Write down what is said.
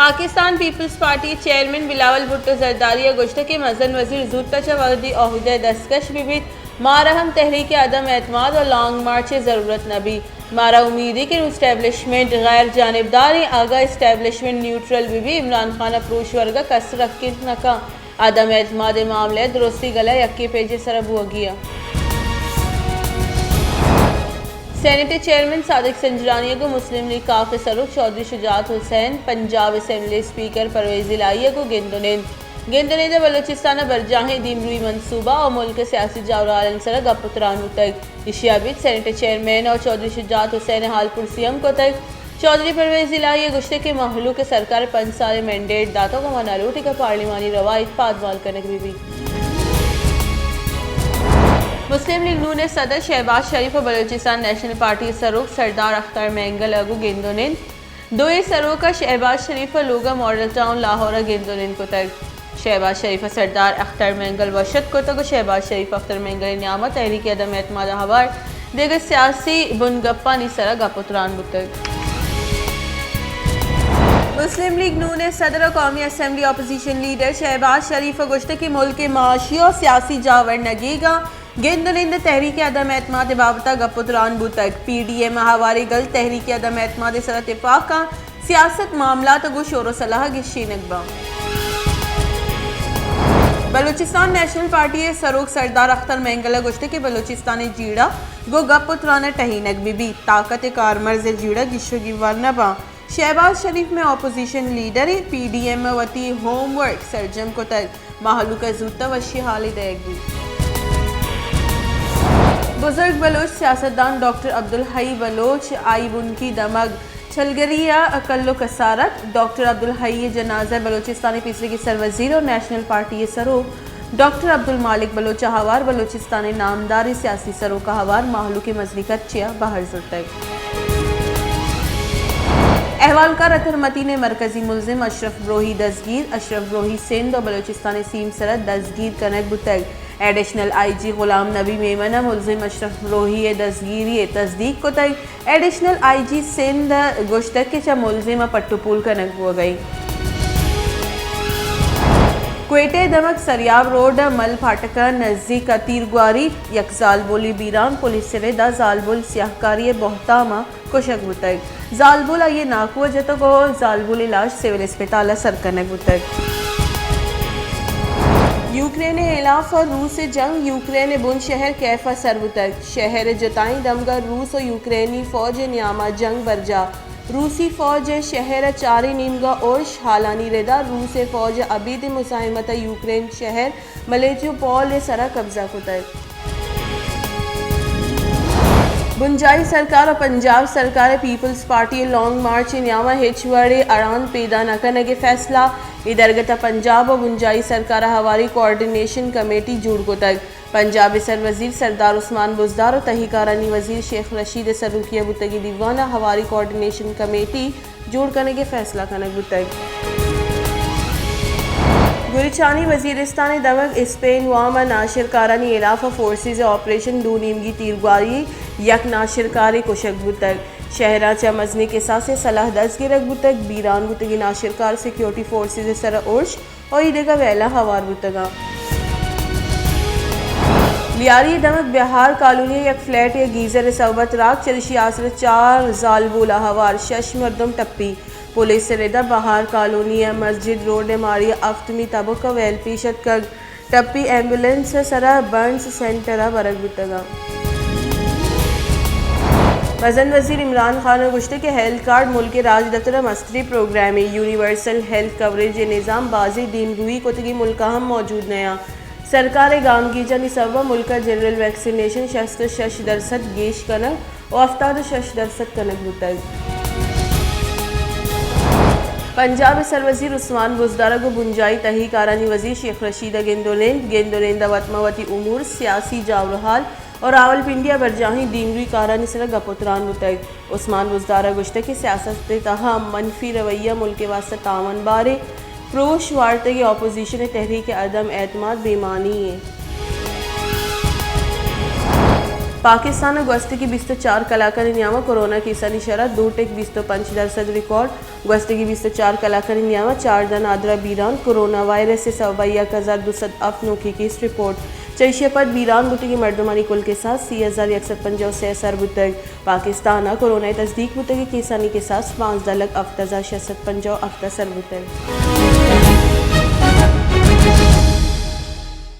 پاکستان Peoples Party chairman Bilawal Bhutto Zardari ءَ گوشتگ کہ مزن وزیر زوت ءَ چہ وھدی عہدہ ءَ دستکش بہ بیت، مارا ہم تحریک عدم اعتماد ءُ لانگ مارچ ءِ ضرورت نہ بیت۔ مارا امیدے کہ اسٹیبلشمنٹ غیر جانبداریں، اگاں اسٹیبلشمنٹ نیوٹرل بہ بیت، عمران خان ءَ پروش ورگ ءَ کس رکینت نہ کنت۔ عدم اعتماد ءِ معاملہ ءِ درستی گلہ یکیں پیج ءِ سرا بوگی انت۔ سینیٹ ءِ چیئرمین صادق سنجرانی ءَ گوں مسلم لیگ کاف ءِ سروک چوہدری شجاعت حسین، پنجاب اسمبلی اسپیکر پرویز الہی ءَ گوں گند ءُ نند۔ گند ءُ نند ءَ بلوچستان ءِ برجاہیں دیمروئی منصوبہ ءُ ملک ءِ سیاسی جاورھالانی سرا گپ ءُ تران بوتگ۔ ایشی ءَ ابید سینیٹ ءِ چیئرمین ءُ چوہدری شجاعت حسین ءَ حال پرسی ہم کتگ۔ چوہدری پرویز الہی ءَ گوشتگ کہ مہلوک ءَ سرکار ءَ پنچ سال ءِ مینڈیٹ داتگ ءُ ما نہ لوٹیں کہ پارلیمانی روایت پادمال کنگ بہ بیت۔ مسلم لیگ نون ءِ صدر شہباز شریف ءُ بلوچستان نیشنل پارٹی ءِ سروک سردار اختر مینگل ءَ گوں گند ءُ نند۔ دوئیں سروک ءَ شہباز شریف ءِ لوگ ءَ ماڈل ٹاؤن لاہور ءَ گند ءُ نند کتگ۔ شہباز شریف ءَ سردار اختر مینگل وش اتک کتگ ءُ شہباز شریف اختر مینگل ءِ نیام ءَ تحریک عدم اعتماد ءَ ہوار دگہ سیاسی بنگپانی سرا گپ ءُ تران بوتگ۔ مسلم لیگ نون ءِ صدر ءُ قومی اسمبلی اپوزیشن لیڈر شہباز شریف ءَ گوشتگ کہ ملک ءِ معاشی ءُ سیاسی جاور نگیگ ءَ گند ءُ نند ءِ تحریک عدم اعتماد ءِ بابت ءَ گپ ءُ تران بوتگ۔ پی ڈی ایم ءَ ہواریں گل تحریک عدم اعتماد ءِ سرا تپاک ءَ سیاست، معاملات ءَ گوں شور ءُ صلاح ءَ گیشینگ بنت۔ بلوچستان نیشنل پارٹی ءِ سروک سردار اختر مینگل ءَ گوشتگ کہ بلوچستان ءِ جیڑہ گوں گپ ءُ تران ءَ ٹہینگ بہ بیت، طاقت ءِ کارمرز ءِ جیڑہ گیشوگی وڑ نہ بنت۔ شہباز شریف مئے اپوزیشن لیڈر ایں، پی ڈی ایم ءَ وتی ہوم ورک سرجم کتگ، مہلوک ءَ زوت ءَ وشی حالے دئیگ بیت۔ بزرگ بلوچ سیاستدان ڈاکٹر عبدالحئی بلوچ، آئی بنکی دمگ چلگری ءَ کل ءُ کسار ات۔ ڈاکٹر عبدالحئی ءِ جنازہ ءَ بلوچستان ءِ پیسریگیں سروزیر ءُ نیشنل پارٹی ءِ سروک ڈاکٹر عبدالمالک بلوچ ءَ ہوار بلوچستان ءِ نامداریں سیاسی سروک ءَ ہوار مہلوک ءِ مزنیں کچے ءَ بہر زرتگ۔ احوالکار اطہر متین ءِ مرکزی ملزم اشرف بروہی دزگیر۔ اشرف بروہی سندھ ءُ بلوچستان ءِ سیم سرا دزگیر کنگ بوتگ۔ ایڈیشنل آئی جی غلام نبی میمن ءَ ملزم اشرف بروہی ءِ دزگیری ءِ تصدیق کتگ۔ ایڈیشنل آئی جی سندھ ءَ گوشتگ کہ چہ ملزم ءَ پٹ ءُ پول کنگ بوگ ءَ انت۔ کوئٹہ ءِ دمگ سریاب روڈ ءَ مل پھاٹک ءِ نزیک ءَ تیرگواری، یک زالبولے بیران، پولیس ءِ رد ءَ زالبول سیاہکاری ءِ بہتام ءَ کشگ بوتگ۔ زالبول آئی ءِ ناکو ءَ جتگ ءُ زالبول ءِ لاش سول اسپتال ءَ سر کنگ بوتگ۔ یوکرین ءِ ہلاف ءَ روس ءِ جنگ، یوکرین ءِ بن شہر کیف ءَ سر بوتگ۔ شہر ءِ جتائیں دمگ ءَ روس ءُ یوکرینی فوج ءِ نیام ءَ جنگ برجاہ۔ روسی فوج ءِ شہر ءِ چاریں نیمگ ءَ ارش، ہالانی رد ءَ روس ءِ فوج ءِ ابیدیں مزاحمت ءَ یوکرین شہر ملیٹوپول ءِ سرا قبضہ کتگ۔ بنجاہی سرکار ءُ پنجاب سرکار ءِ پیپلز پارٹی ءِ لانگ مارچ ءِ نیام ءَ ہچ وڑیں اڑاند پیدا نہ کنگ ءِ فیصلہ۔ اے درگت ءَ پنجاب ءُ بنجاہی سرکار ءَ ہواریں کوآرڈینیشن کمیٹی جوڑ کتگ۔ پنجاب ءِ سروزیر سردار عثمان بزدار ءُ تہی کارانی وزیر شیخ رشید ءِ سروکی ءَ بوتگیں دیوان ءَ ہواریں کوآرڈینیشن کمیٹی جوڑ کنگ ءِ فیصلہ کنگ بوتگ۔ گوریچانی وزیرستان ءِ دمگ اسپین وام ءَ ناشرکارانی ہلاف ءَ فورسز ءِ آپریشن، دو نیمگی تیرگواری، یک ناشرکارے کشگ بوتگ۔ شہر ءَ چہ مزنیں کساسے سلاہ دست گرگ بوتگ، بیران بوتگیں ناشرکار سیکیورٹی فورسز ءِ سر ءَ ارش ءُ اے دگہ ویلاں ہوار بوتگ اَنت۔ لیاری ءِ دمگ بہار کالونی ءِ یک فلیٹ ءَ گیزر ءِ سوب ءَ تراک، چریشی ءَ آسر ءَ چار زالبول ءَ ہوار شش مردم ٹپی۔ پولیس ءِ رد ءَ بہار کالونی ءِ مسجد روڈ ءِ ماڑی ءِ ہفتمی تبک ءَ ویل پیش اتکگ۔ ٹپی ایمبولینس ءِ سر ءَ برنز سینٹر ءَ برگ بوتگ اَنت۔ مزن وزیر عمران خان ءَ گوشتگ کہ ہیلتھ کارڈ ملک ءِ راجدپتر ءِ مستریں پروگرامے، یونیورسل ہیلتھ کوریج ءِ نظام بازیں دیمروئی کتگیں ملک ءَ ہم موجود نہ اَنت۔ سرکار ءِ گامگیجانی سوب ءَ ملک ءَ جنرل ویکسینیشن شست ءُ شش درسد گیش کنگ ءُ ہفتاد ءُ شش درسد کنگ بوتگ۔ پنجاب ءِ سروزیر عثمان بزدار ءَ گوں بنجاہی تہی کارانی وزیر شیخ رشید ءَ گند ءُ نند، گند ءُ نند ءَ وت ماں وتی امور، سیاسی جاور حال ءُ راولپنڈی ءَ برجاہیں دیمروئی کارانی سر ءَ گپ ءُ تران بوتگ۔ عثمان بزدار ءَ گوشتگ کہ سیاست ءِ تہا منفی رویہ ملک ءِ واستہ تاوان باریں، پروش وارتگیں اپوزیشن ءِ تحریک عدم اعتماد بے معنی ایں۔ پاکستان ءَ گوستگیں بیست ءُ چار کلاکانی نیام ءَ کورونا کیسانی شرح دو ٹک بیست ءُ پنچ درسد ریکارڈ۔ گوستگیں بیست ءُ چار کلاکانی نیام ءَ چاردہ نادراہ بیران کورونا وائرس ءِ سبب ءَ یک ہزار دو سد ہفت نوکیں کیس رپورٹ۔ چہ ایشی ءَ پد بیران بوتگیں مردمانی کل کساس سی ہزار یک سد پنجاہ ءُ سے ءَ سر بوتگ۔ پاکستان ءَ کورونا ءِ تصدیق بوتگیں کیسانی کساس پانزدہ لکھ ہفت ہزار شش سد پنجاہ ءُ ہفت ءَ سر بوتگ۔